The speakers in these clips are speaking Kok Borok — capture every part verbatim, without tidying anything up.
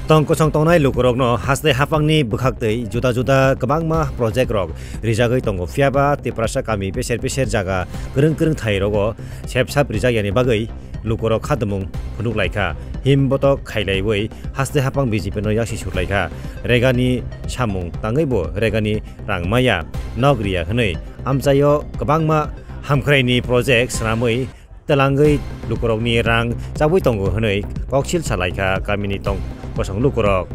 Tong kosong tongnai lukurokno haste haphangni bwkhaktwi juda juda kwbangma project rok rijagwi tongo, phiyaba Tiprasa kami beser beser jaga kwrwng kwrwng thai rogo sep sap rijak yani bagwi lukurok khadumung phunuk laikha, him botok khailaiwi haste haphang B J P no yaksi surlaikha, regani samung tangwibo regani rang maya, nok riya hwnwi amchaio kwbangma hamkhraini project swnamwi twlangwi lukurokni rang chabwi tongo hwnwi koksil salaikha kamini tong kosong lukurok.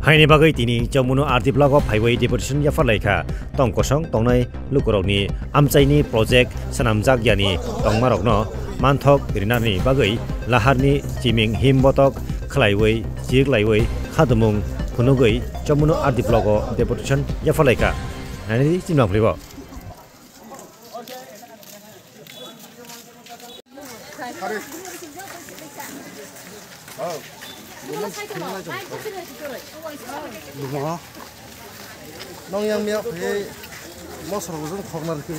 Haini bagwi tini Chomunu R D block o phaiwi deputation yapharlaikha tong kosong tongnai lukurokni amchaini project swnamjak yani tongmarokno manthok rinani bagwi laharni chiming him botok khlaiwi chiriklaiwi khadumung phunugwi Chomunu R D block o deputation yapharlaikha. Nani chimang phlibo. Lumo. Nong yang miya phai mosor bujung khokna rikhi.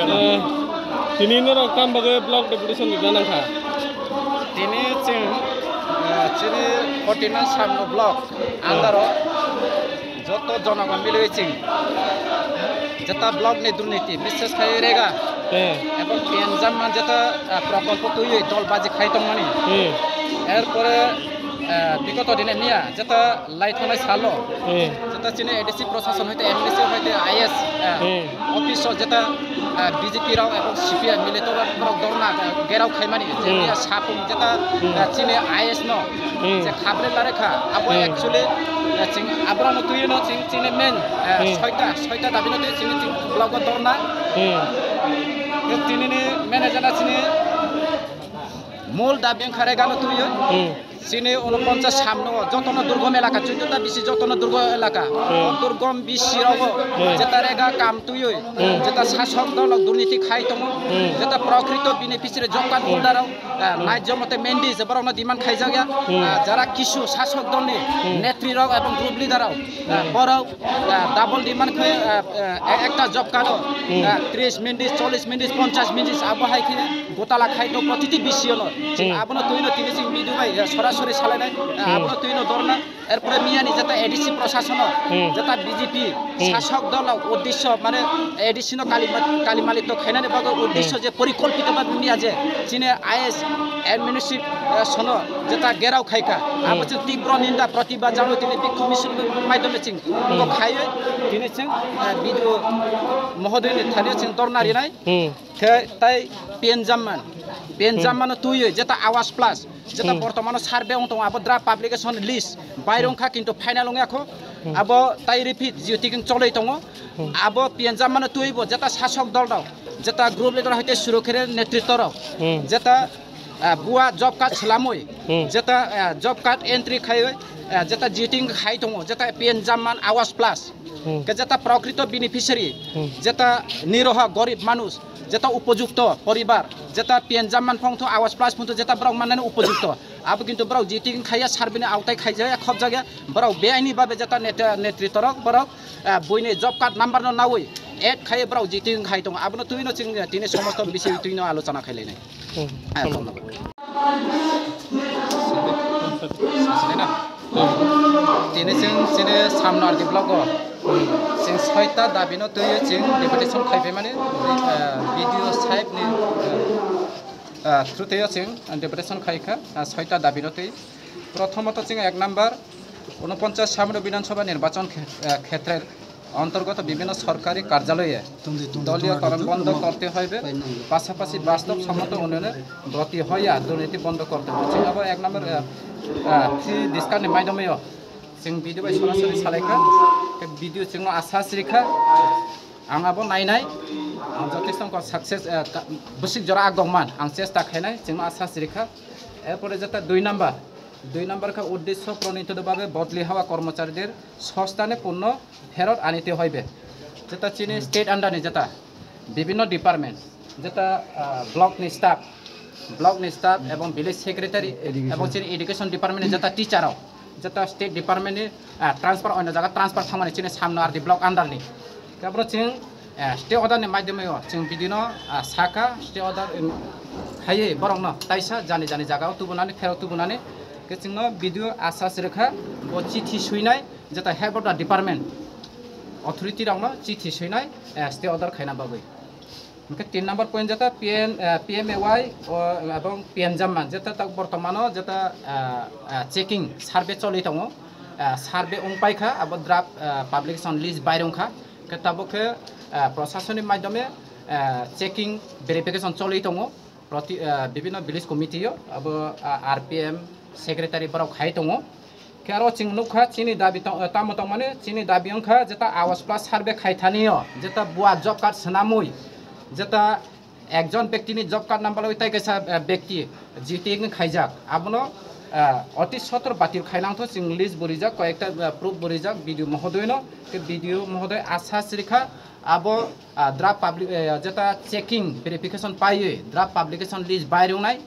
Eh, tini norok tam bagwi block deputation rwna nangkha? Tini chwng, eh, chini forty nine Samno block under o joto jonogon milwi chwng jeta block ni durniti, bises khai rega, eh, ebong P M jamma jeta, eh, prokolpo twiwi dol baji khai tongmani. Eh. Erpore, eh, bigoto dine miya jeta lai thangnai salo, eh, jeta chini A D C prosason hoite, M D C hoite, I A S, eh, eh, office o jeta, eh, B J P rok ebong C P M militor rok dorna, eh, gerao khaimani, je, hmm, miya sapung jeta, hmm, eh, chini I A S no, hmm, je khabre lare kha, abo, hmm, actually, eh, ching abrano twi no ching chini main, eh, hmm, soita, soita dabi no twi chini ching block o dorna. Hmm. Tini ni main agenda chini mol dabi wngkha rega no twi o. Hmm. Chini unoponchas Samno jotono durgom elaka, chuddo ta bisi jotono durgom elaka. Hmm. O durgom bisi rogo, hmm, jeta rega kam twiwi, hmm, jeta sasok dolo durniti khai tongo, hmm, jeta prokrito beneficiary job card, hmm, holder rok, ah, hmm, nai jomote mendi je borokno demand khaijakya, hmm, ah, jara kisu sasok dolni, hmm, netri rok ebong group leader rok, ah, hmm, borok, ah, double demand khe, ah, ah, ekta job card o, hmm, ah, tris minit, chollis minit, ponchas minit abo hai khe gotala khai to protiti bisi ono. Hmm. Abono twi no tini ching video bai, ah, sorasori salainai, ah, hmm, abono twi no dorna. Erpore miyani jeta A D C prosasono, hmm, jeta B J P, hmm, sasok dolo uddesyo, mane A D C no kali ma-, kali malik to khainani bagwi uddesyo, hmm, je porikolpito bhabe miya je chini I A S, administration o jeta gerao khaikha, abo chwng tibro ninda protibad jano tini bikhuk misil maidome chwng bo khaiwi tini chwng, eh, video mohodoini thani chwng dorna rinai. Hmm. Khe tai P N Jamman, P N Jammano twiwi jeta Awas Plus, jeta bortomano survey wng tongo, abo draft publication list bairung kha, kintu final wngya kho. Abo tai repeat jio tiking choloi tongo. Abo P N Jammano twibo jeta sasok dol rok, jeta group leader hoite suru khere netritto rok, jeta, ah, bua job card swlamwi, jeta, ah, job card entry khaiwi, ah, jeta jio tiking khai tongo, jeta P N Jamman Awas Plus. Ke jeta prokrito beneficiary, jeta niroha gorib manush, jeta upojukto poribar, jeta P N Jamman phongtho Awas Plus phongtho jeta borok mannani upojukto. Abo kintu borok jio tiking khaiya, survey ni awtai khaijaya, khobjakya, borok beaini babe jeta net-, netritto rok borok, eh, buini job card number no nawi add khaiya borok jio tiking khai tongo. Abono twino chwng tini somosto bisi twino alochona khailainai. Hmm. Ah, tongno. Tini chwng chini Samno R D block o chwng soita dabino twiwi chwng deputation khaipaimani, ah, B D O sahib ni, ah, ah, through twiwi chwng deputation khaikha, ah, soita dabino twi. Prothomoto chwng ek number, ঊনপঞ্চাশ সামনে বিধানসভা নির্বাচন ক্ষে-, আহ, ক্ষেত্রের অন্তর্গত বিভিন্ন সরকারি কার্যালয়ে দলীয়করণ বন্ধ করতে হবে, পাশাপাশি বাস্তবসম্মত উন্নয়নে ব্রতী হইয়া দুর্নীতি বন্ধ করতে হবে। Chwng abo ek number, ah, ah, three discussion ni maidomeo chwng video bai sorasori salaikha, tei video chwngno asas rikha, ang abo nainai, ang jotesto wngkha success, ah, ka-, bwswk jora agongman ang chesta khainai, chwngno asas rikha. Erpore jeta dui number, dui number kha uddesho pronitodobhabe bodli hawa kormocharider sostane punno ফেরত আনিতে হবে। Jeta chini state under ni jeta bibhinno department, jeta, ah, block ni staff, block ni staff ebong village secretary ebong chini education department ni jeta teacher rok, jeta state department ni, ah, transfer oino jaga transfer thangmani chini Samno R D block under ni. Khe abro chwng, eh, stay order ni maidomeo chwng bidino, ah, saka stay order, em, khaiwi borokno taisa jani jani jagao tubunani, pherok tubunani. Khe chwngno bidio asas rwkha, bo chithi swinai, jeta head of the department authority rokno chithi swinai, eh, stay order khaina bagwi. Hingke tin number point jeta P M, eh, P M A Y o, ebong P N Jamman jeta tak bortomano jeta, eh, eh, checking survey choli tongo, eh, survey wngpai kha, abo draft, eh, publication list bai rwng kha. Khe tabuk khe, eh, proshasoni maidome, eh, checking verification choli tongo. Proti, eh, bibhinno village committee o abo, ah, R P M secretary borok khai tongo. Khe aro chwng nukha chini dabi tong-, eh, tamo tongmani chini dabi wngkha jeta Awas Plus survey khai thani o jeta bua job card swnamwi jeta ekjon bektini job card number oi tai kaisa, eh, bekti G T wng khaijak abono, eh, oti sotor batil khainangtho chwng list bo rijak koyekta, eh, proof bo rijak B D O mohodoino khe B D O mohodoi asas rikha abo, ah, draft public, eh, jeta checking verification paiwi draft publication list bai rwnai.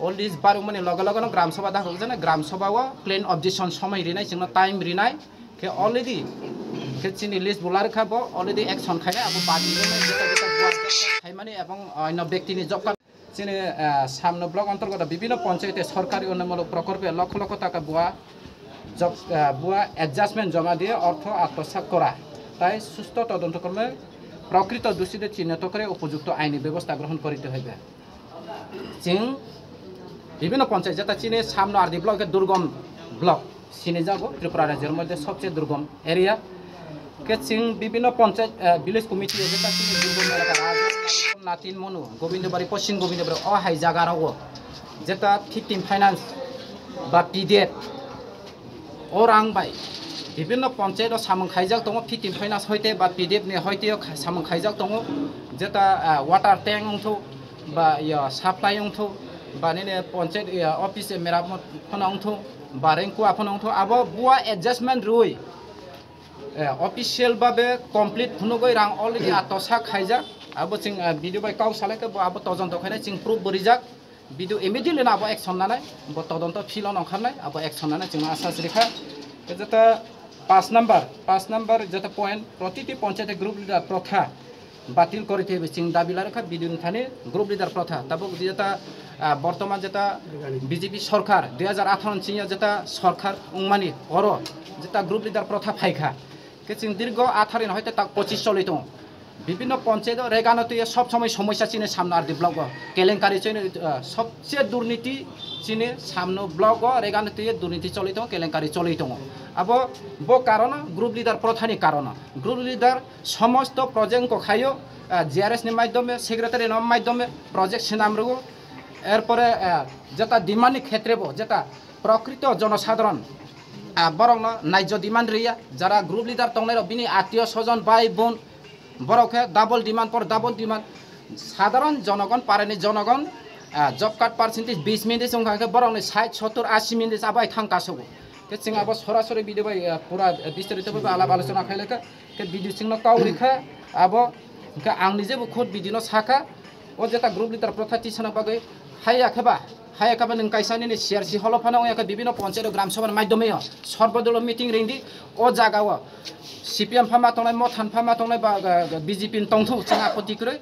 O list barwkmani loge loge no gram sabha dakhok jana gram sabha o plain objection somoi rinai chwngno time rinai khe already khe chini list bo larwkha bo already action khainai abo badi rwnai jeta jeta buwa khaimani ebong oino bektini job card chini, ah, Samno block অন্তর্গত বিভিন্ন পঞ্চায়েতে সরকারি উন্নয়নমূলক প্রকল্পে লক্ষ লক্ষ টাকা ভুয়া জব-, আহ, ভুয়া adjustment জমা দিয়ে অর্থ আত্মসাৎ করা, তাই সুষ্ঠু তদন্ত করে প্রকৃত দোষীদের চিহ্নিত করে উপযুক্ত আইনি ব্যবস্থা গ্রহণ করতে হবে। Chwng bibhinno panchayat jeta chini Samno R D block khe Durgom block sinijago Tripura rajyor moddhe sobcheye Durgom area. Khe chwng bibhinno panchayat, eh, village committee jeta chini Durgom elaka Rajnatin Monu, Gobindobari, Poschim Gobindobari o hai jaga rogo jeta fifteen finance ba P D F o rang bai bibhinno panchayat o samung khaijak tongo, fifteen finance hoite ba P D F ni hoite o kha-, samung khaijak tongo, jeta, ah, water tank wngthu ba ya supply wngthu ba nini panchayat ya office meramot phano wngthu ba rengkua phano wngthu abo bua adjustment rwi, eh, official babe complete phunugwi rang already atwsa khaijak. Abo chwng, eh, video bai kok salaikhe bo abo todonto khainai chwng proof bo rijak. Video immediately no abo action nanai, bo todonto filo no ongkharnai, abo action nanai chwngno asas rikha. Khe jeta পাঁচ number, পাঁচ number jeta point, প্রতিটি পঞ্চায়েতে group leader প্রথা বাতিল করে দিতে হবে, chwng dabi larwkha video ni thani group leader প্রথা. Tabuk jeta, ah, bortoman jeta B J P sorkar, দুই হাজার আঠারো ni singya jeta sorkar wngmani oro jeta group leader প্রথা phaikha. Khe chwng দীর্ঘ আঠারো ni hoite tak পঁচিশ choli tongo. Bibhinno ponchayat o regano twiwi sob somoi somosya chini samno R D block o kelenkari chini, ah, sobse durniti chini samno block o regano twiwi durniti choli tongo, kelenkari choli tongo. Abo bo karono group leader prothani karono. Group leader somosto project ko khayo, ah, G R S ni maidhyome, secretary no maidhyome project swnam rwo. Erpore, ah, jeta demand ni khetre bo, jeta prokrito jonosadharon, ah, borokno naijo demand riya, jara group leader tongnai rok bini atio sojon bai bun, borok khe double demand por double demand. Sadharon jonogon, parani jonogon, ah, job card percentage bis minit wngkha khe borokni sait sottur asi minit abai thang kasogo. Khe chwng abo sorasori video bai, ah, pura, ah, bistarito bai alap alochona khailai kha. Khe video chwngno kau rikha abo, khe ang nijebo khud video no sakha. O jeta group leader protha tisana bagwi haya khe ba, haya khe ba nwng kaisa nini C R C holo phano wngya khe bibhinno ponchayat o gram sabha ni maidhyome o sorbodolo meeting ringdi. O jaga o C P M pha ma tongnai, Motha pha ma tongnai ba, ga, ga, B J P ni tongthok chwng apoti kwrwi.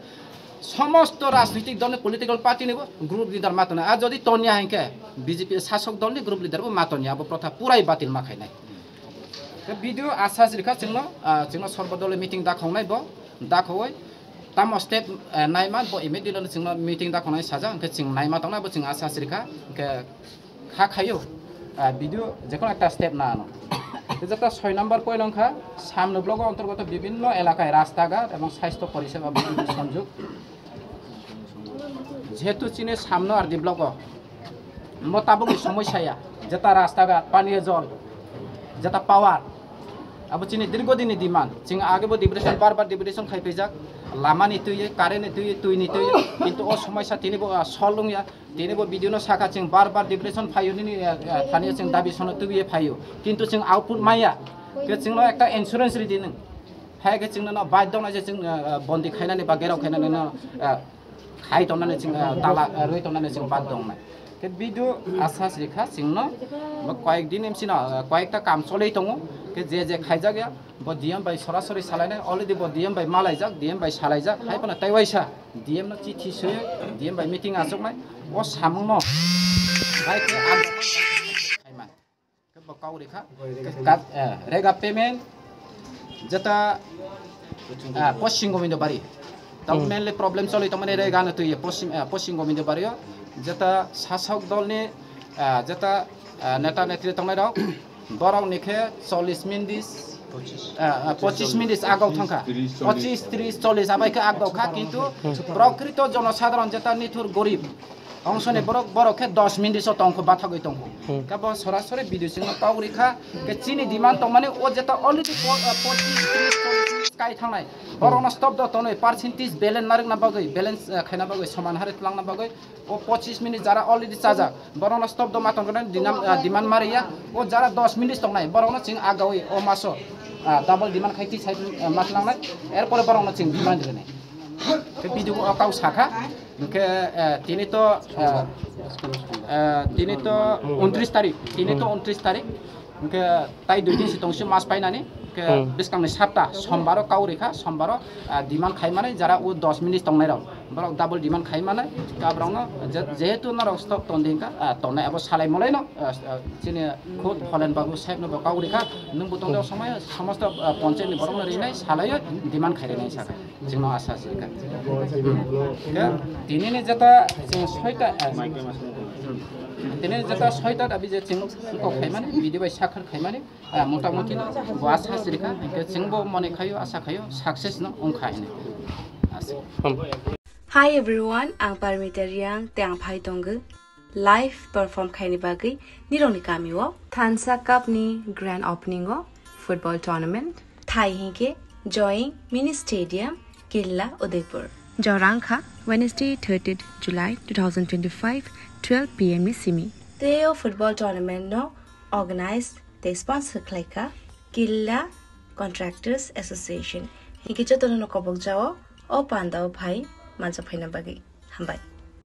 Somosto rajnitik dol ni political party ni bo group leader ma tongnai. A jodi tonya hinkhe B J P sasok dol ni group leader bo ma tonya, abo protha purai batil ma khainai. Khe video asa sirikha chwngno, ah, chwngno sorbodolo meeting dakhongnai bo, dakhowi tamo step, eh, naima bo immediately chwngno meeting dakhongnai sajak, hwnkhe chwng naima tongnai bo chwng asa sirikha, hwnkhe kha khayo, ah, video jekono ekta step na ano. Tei jeta soi number point wngkha, samno blogo ontorgoto bibhinno elakai rasta ghat ebong sasthyo poriseba bibhinno sonjog. Jehetu chini samno R D block o mo tabukni somosya ya, jeta rasta ghat, paniyo jol, jeta power, abo chini dirgo dinni demand. Chwng agebo deputation, bar bar deputation khai phaijak, lamani twiwi, current ni twiwi, twini twiwi, kintu o somosya tini bo, ah, solve wngya. Tini bo video no sakha chwng bar bar deputation phaio nini, ah, ah, thani chwng dabi sono twiwi phaio, kintu chwng output maya. Khe chwngno ekta insurance ridi nwng. Hai khe chwngno no baidhonai je chwng, ah, ah, bondi khainani ba gerao khainani no, ah, khai tongnani chwng, ah, tala, ah, rwi tongnani chwng baidhongnai. Khe video asa sirikha chwngno bo koyek din M C no, ah, koyekta kam cholwi tongo. Khe je je khaijak ya bo D M bai sorasori salainai, already bo D M bai malaijak, D M bai salaijak, hai phano tei waisa D M no chithi swi D M bai meeting achuknai. O samungno bai khe ang Khe bo kau rikha. Kat-, eh, rega payment jeta, ah, Poschim Gobindo Bari. Tamo Hmm. mainly problem choli tongmani rega no twi Poschim, eh, Poschim Gobindo Bari o jeta sasok dol ni, ah, jeta, ah, neta netri tongnai rok borok ni khe chollish minit, ah, ah, pochish minit agau thangkha. Pochish, tris, chollish abai khe agau kha, kintu prokrito jonosadharon jeta nithur gorib ongsoni borok, borok khe dos minit o tongkho, bathagwi tongkho. Hmm. Khe bo sorasori video singno kau rikha, khe chini demand tongmani o jeta already po-, ah, pochish, tris, chollish minit kai thangnai. Borokno stop do tonwi percentage balance narwkna bagwi, balance, ah, khaina bagwi, soman hari twlangna bagwi o pochish minit jara already chajak, borokno stop do ma tongkhe dinam-, ah, demand mariya. O jara dos minit tongnai, borokno chwng agawi o maso, ah, double demand khai twi sai, ah, ma tlangnai, erpore borokno chwng demand rinai. Khe video o kau sakha, hwnkhe, eh, tini to, eh, eh, tini to untris tarik, tini to untris tarik, hwnkhe tai dui din si tongsi mas painani, hwnkhe Hmm. bwskangni sapta, sombaro kau rikha, sombaro, ah, demand khai mani, jara o dos minit tongnai rok, borok double demand khai mani, ta borokno je-, jehetu norok stop tongdi hwnkha, ah, tongnai abo salai molai no, ah, ah, chini khud Pholen Babu saheb no bo kau rikha, nwng bo tongda somoi somosto, ah, ponchayat ni borok no rinai salai demand khai rinai sakha. Chwngno asa sirkha. Khe tinini jeta chwng soita, ah, tinini jeta soita dabi je chwng kok khaimani, bidi bai sakhar khaimani, ah, motamoti no bo asa sirkha, hwnkhe chwngbo mone khayo, asa khayo, success no wngkha hinwi. Asa. Hi everyone, ang Parmita Riang, tei ang phai tongo live perform khaini bagwi nirokni kamio. Thansa Cup ni grand opening o football tournament. Thai hinkhe Joying Mini Stadium, Killa, Udaipur. Jorang kha Wednesday, thirtieth July two thousand twenty-five, twelve P M ni simi. Tei o football tournament no organize tei sponsor khlai kha Killa Contractors Association. Hinkhe jotono no kobok jao o panda o phai mansa phaina bagwi. Hambai.